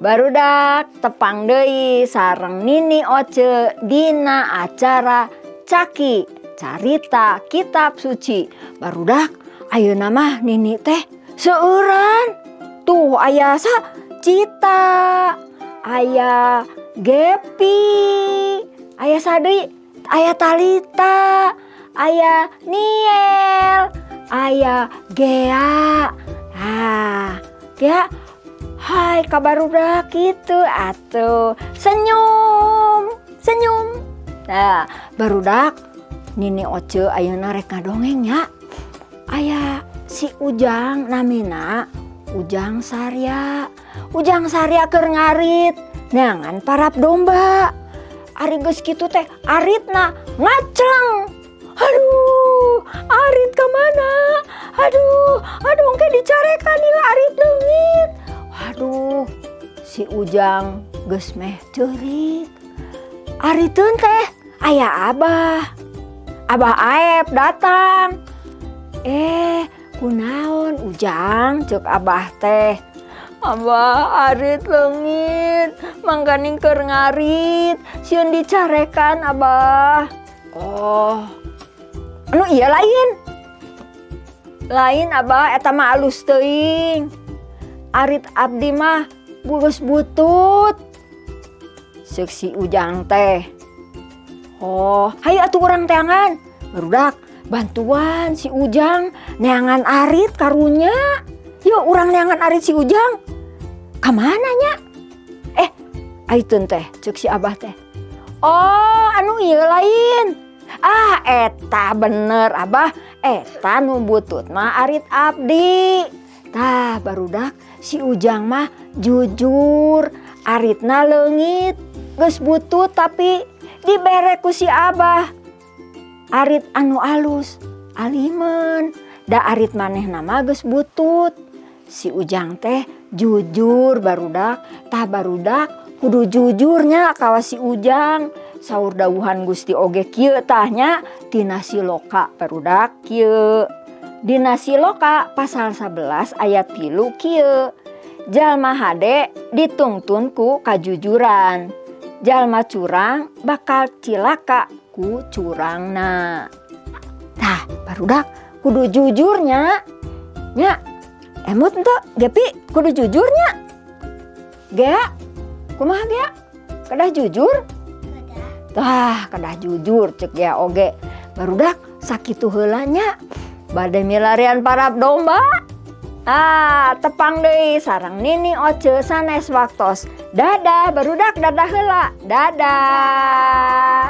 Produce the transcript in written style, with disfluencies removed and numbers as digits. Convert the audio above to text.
Barudak, tepang deui sareng Nini Oce dina acara Caki Carita Kitab Suci. Barudak, ayeuna mah Nini teh seueuran. Tuh aya sa Cita, aya Gepi, aya saha deui, aya Talita, aya Niel, aya Gea. Ah, Gea, hai ka barudak kitu atuh. Senyum, senyum. Nah, barudak, Nini Oce ayeuna rek ngadongeng nya. Aya si Ujang, namina Ujang Sarya. Ujang Sarya keur ngarit neangan parab domba. Ari geus kitu teh aritna ngacleng. Aduh, arit ka mana? Aduh, aduh, engke dicarekan ieu arit leungit. Aduh, si Ujang geus meh ceurik. Ariteun teh aya Abah. Abah Aep datang. "Eh, kunaon, Ujang?" cek Abah teh. "Abah, arit leungit, mangkaning keur ngarit, sieun dicarekan, Abah." "Oh, anu ieu lain?" "Lain, Abah, eta mah alus teuing. Arit abdi mah geus butut," ceuk si Ujang teh. "Oh, hayu atuh urang teangan." Barudak, bantuan si Ujang neangan arit karunya. Yuk urang neangan arit si Ujang. Kamana nya? Eh, aiteun teh ceuk si Abah teh. "Oh, anu ieu lain? Ah, eta bener, Abah, eta nu butut mah arit abdi." Tah, barudak, si Ujang mah jujur, aritna leungit, geus butut, tapi dibere ku si Abah arit anu alus alimen, da arit manehna mah geus butut. Si Ujang teh jujur, barudak. Tah, barudak, kudu jujurnya kawas si Ujang. Saur dawuhan Gusti oge kieu tah nya, tina siloka, barudak, kieu. Dina Siloka pasal 11 ayat 3 kieu: "Jalma hade ditungtun ku kajujuran, jalma curang bakal cilaka ku curangna." Tah, barudak, kudu jujurnya nya. Emut henteu, Gepi? Kudu jujurnya. Gea, kumaha, Gea? Kedah jujur? Tah, kedah jujur cek Gea oge. Barudak, sakitu heula nya, bade milarian parab domba. Ah, tepang deui sareng Nini Oce sanes waktos. Dadah, barudak, dadah heula. Dadah.